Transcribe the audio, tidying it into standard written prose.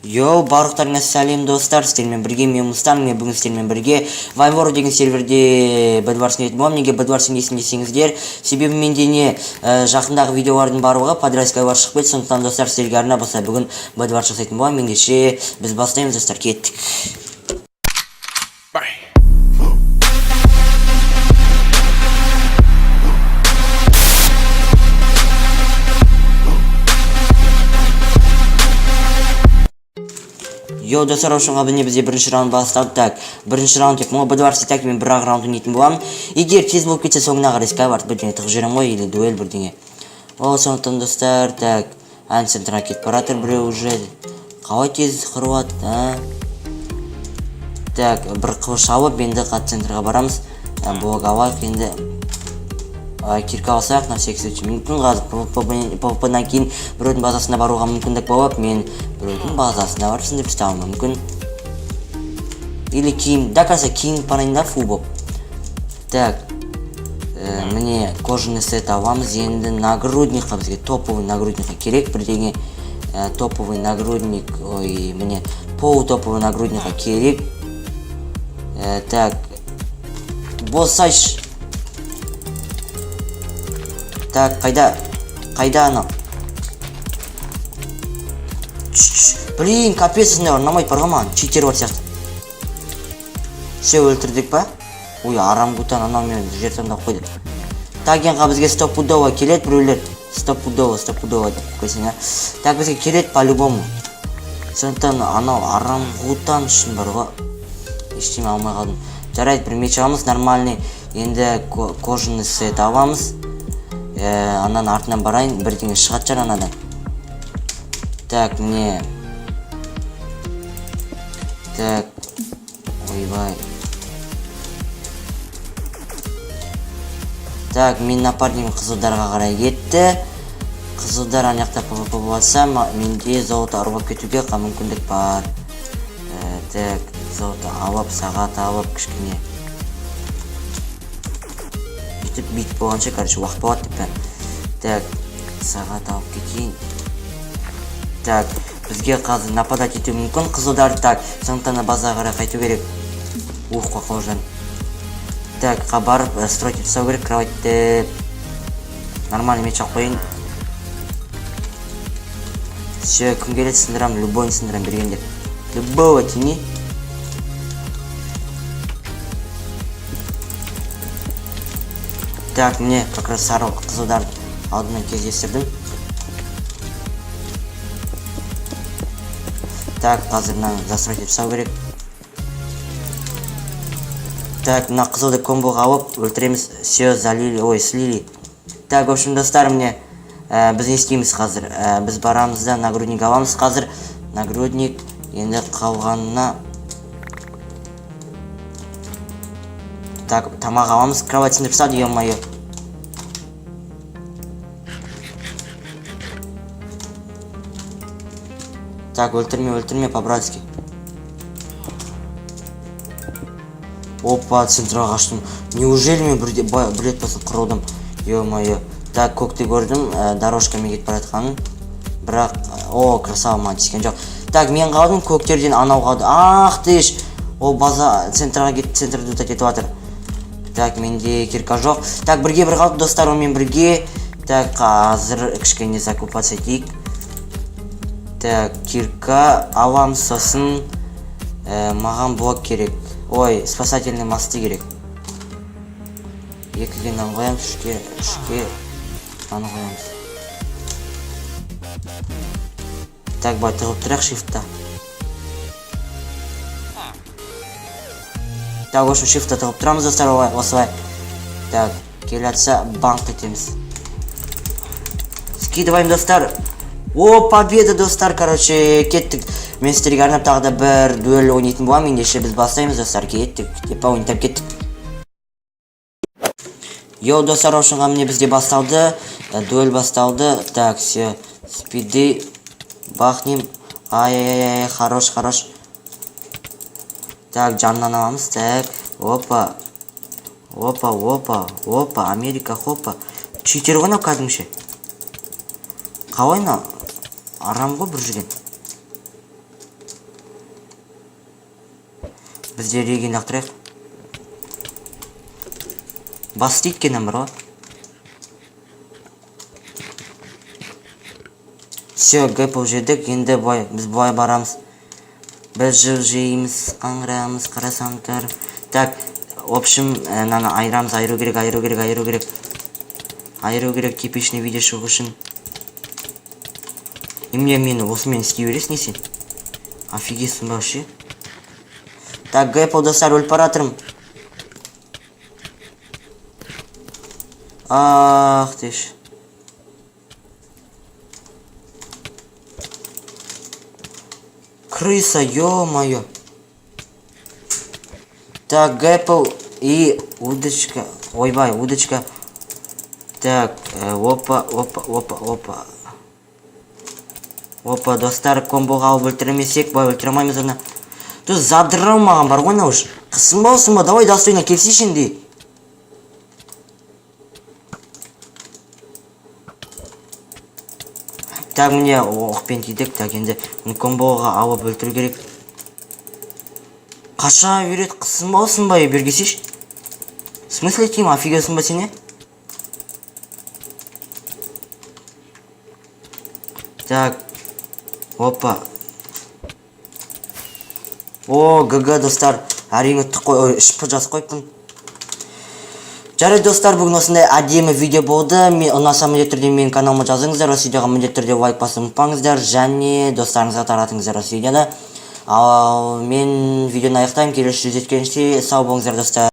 Йоу, барлықтарыңа сәлем, достар, сіздермен бірге мен, Мұстан. Мен бүгін сіздермен бірге Вайнвор деген серверде Бедварс ойнайтын боламын. Неге Бедварс ойнайсың десеңіздер, себебі менде не жақындағы видеолардың барлығы подряд Skywars шығып кетті. Сондықтан, достар, сіздерге арнап осылай бүгін Бедварс жасайтын боламын. Ендеше біз бастаймыз, достар, кеттік. Bang. Йоу, достар, ошоға міне бізде бірінші раунд басталды. Так, бірінші раунд деп, мо Бедварс, так, мен бір ақ раунд ойнайтын боламын. Егер тез болып кетсе, соңына қарай Skywars бірдеңе тығып жіберемін ғой, или дуэль бірдеңе. О, сондықтан, достар, так, ән центрға кетіп бара жатыр біреу уже. Қалай тез қырып жатты, а? Так, бір қылыш алып, енді қат центрға барамыз. Блок алайық енді. Кирка алсақ, на всякий случай. Мүмкін қазір PvP-дан кейін біреудің базасына баруға мүмкіндік болып, мен біреудің базасына барып сындырып тастауым мүмкін. Или киім, до конца киініп барайын да, фу болып. Так, міне, кожаный сет аламыз. Енді нагрудникқа бізге топовый нагрудникқа керек бірдеңе. Топовый нагрудник, ой, міне, полутоповый нагрудникқа керек. Так, босайшы. Так, қайда? Қайда анау? Чш, чш. Блин, капец, осындай ұнамайды бар ғой маған. Читер бар сияқты. Все, өлтірдік па? Ой, орангутан анау мені жер таңдап қойды. Так, енді бізге стопудово келеді біреулер. Стопудово, стопудово деп қойсаң, а. Так, бізге келеді по-любому. Сондықтан анау орангутан үшін бар ғой. Ештеме алмай қалдым. Жарайды, бір меч аламыз, нормальный. Енді кожаный сет аламыз. Ананың артынан барайын, бірдеңе шығатын шығар анадан. Так, міне. Так, ойбай. Так, мен напарнигім қызылдарға қарай кетті. Қызылдар ана жақта ПВП болса, менде золото ұрып кетуге мүмкіндік бар. Так, золото алып, сағат алып, кішкене бүйтіп бүйтіп болғанша, короче, уақыт болады деп. Так, сағат алып кетейін. Так, бізге қазір нападать етуі мүмкін қызылдар. Так, сондықтан да базаға қарай қайту керек. Ух, қорқып. Так, барып строить жасау керек кроватьті. Нормальный меч алып қояйын. Все, кім келеді, сындырамын, любойын сындырамын бергенде. Любого тени. Так, міне, как раз сары қызылдарды алдынан кездестірдім. Так, қазір мынаны застроить етіп тастау керек. Так, мына қызылды комбоға алып өлтіреміз. Все, залили, ой, слили. Так, в общем, достар, міне, біз не істейміз қазір? Біз барамыз да нагрудник аламыз қазір. Нагрудник, енді қалғанына. Так, тамақ аламыз, кровать сындырып тастады, ё-моё. Так, өлтірме, өлтірме, по-братски. Опа, центрға қаштым. Неужели мен бір рет болсын құрылдым? Ё-моё. Так, көкті көрдім, дорожкамен кетіп бара жатқанын. Бірақ, о, красава, маған тиіскен жоқ. Так, мен қалдым, көктерден анау қалды. Ах ты ж! Ол база центрға кетіп, центрді лутать етіп жатыр. Так, менде кирка жоқ. Так, бірге бір қалды, достар, онымен бірге. Так, қазір кішкене закупаться етейік. Так, кирка аламыз, сосын маған блок керек. Ой, спасательный мосты керек. Екіге мынаны қоямыз, үшке мынаны қоямыз. Так, былай тығып тұрайық шифтта. Так, в общем, шифтта тығып тұрамыз, достар, олай, осылай. Так, келе жатса, банк етеміз. Скидываем, достар. О, победа, достар, короче, кеттік. Мен сіздерге арнап тағы да бір дуэль ойнайтын боламын. Ендеше біз бастаймыз, достар, кеттік. Типа ойнап кеттік. Йоу, достар, ошынға міне бізде басталды. Дуэль басталды. Так, все, спиды. Бахнем. Ай-яй-яй, хорош, хорош. Так, жанынан аламыз. Так, опа. Опа, опа, опа, Америка, хопа. Читер ғой мынау кәдімгіше. Қалай мынау? Арам ғой бір жүрген. Бізде реген лақтырайық. Бас істейді екен бар ғой. Все, гэпл жедік. Енді былай, біз былай барамыз. Біз жылжимыз, қаңғырамыз, қарасаңдар. Так, в общем, мынаны айырамыз, айыру керек, айыру керек, айыру керек. Айыру керек, типичный видео шығу үшін. Немене, мені осымен істей бересің, не сен? Офигетсің ба вообще? Так, гэпл, достар, өліп бара жатырмын. Ах ты ж. Крыса, ё-моё. Так, гэпл и удочка. Ойбай, удочка. Так, опа, опа, опа, опа. Опа, достар, комбоға алып өлтірмесек, былай өлтіре алмаймыз оны. Тут задрал маған бар ғой мынау уж. Қысым болсын ба, давай достойно келсейші енді. Так, міне оқпен тидік. Так, енді мұны комбоға алып өлтіру керек. Қаша береді, қысым болсын ба, бергесейші. В смысле, Тим, офигелсің ба сен, не? Так, опа. О, ГГ, достар, әрине ұттық қой, ой, 3 п жазып қойыппын. Жарайды, достар, бүгін осындай әдемі видео болды. Мен ұнаса, міндетті түрде менің каналыма жазыңыздар, осы видеоға міндетті түрде лайк басуды ұмытпаңыздар және достарыңызға таратыңыздар осы видеоны. Ал мен видеоны аяқтаймын. Келесі жүздескенше сау болыңыздар, достар.